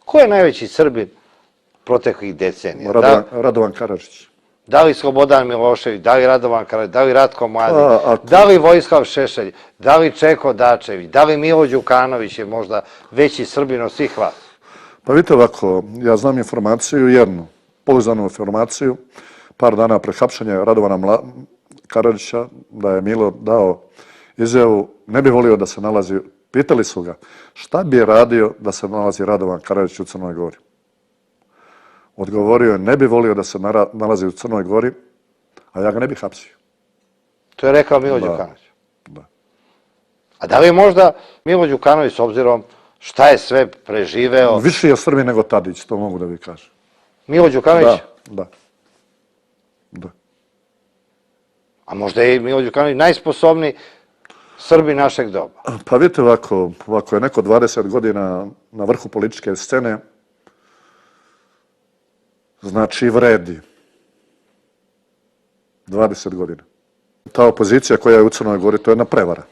Ko je najveći Srbin proteklih decenija? Radovan Karadžić. Da li Slobodan Milošević, da li Radovan Karadžić, da li Ratko Mladić, da li Vojislav Šešelj, da li Čeko Dačević, da li Milo Đukanović je možda veći Srbin od svih vas? Pa vidite ovako, ja znam informaciju jednu, pouzdanu informaciju, par dana pre hapšenja Radovana Karadžića, da je Milo dao izjavu, ne bi volio da se nalazi, pitali su ga, šta bi radio da se nalazi Radovan Karadžić u Crnoj Gori? Odgovorio je, ne bi volio da se nalazi u Crnoj Gori, a ja ga ne bih hapsio. To je rekao Milo Đukanović. Da. A da li je možda Milo Đukanović, s obzirom šta je sve preživeo? Više je Srbin nego Tadić, to mogu da vi kažem. Milo Đukanović? Da. A možda je Milo Đukanović najsposobniji Srbi našeg doba. Pa vidite ovako je neko 20 godina na vrhu političke scene, znači vredi. 20 godina. Ta opozicija koja je u Crnoj Gori, to je jedna prevara.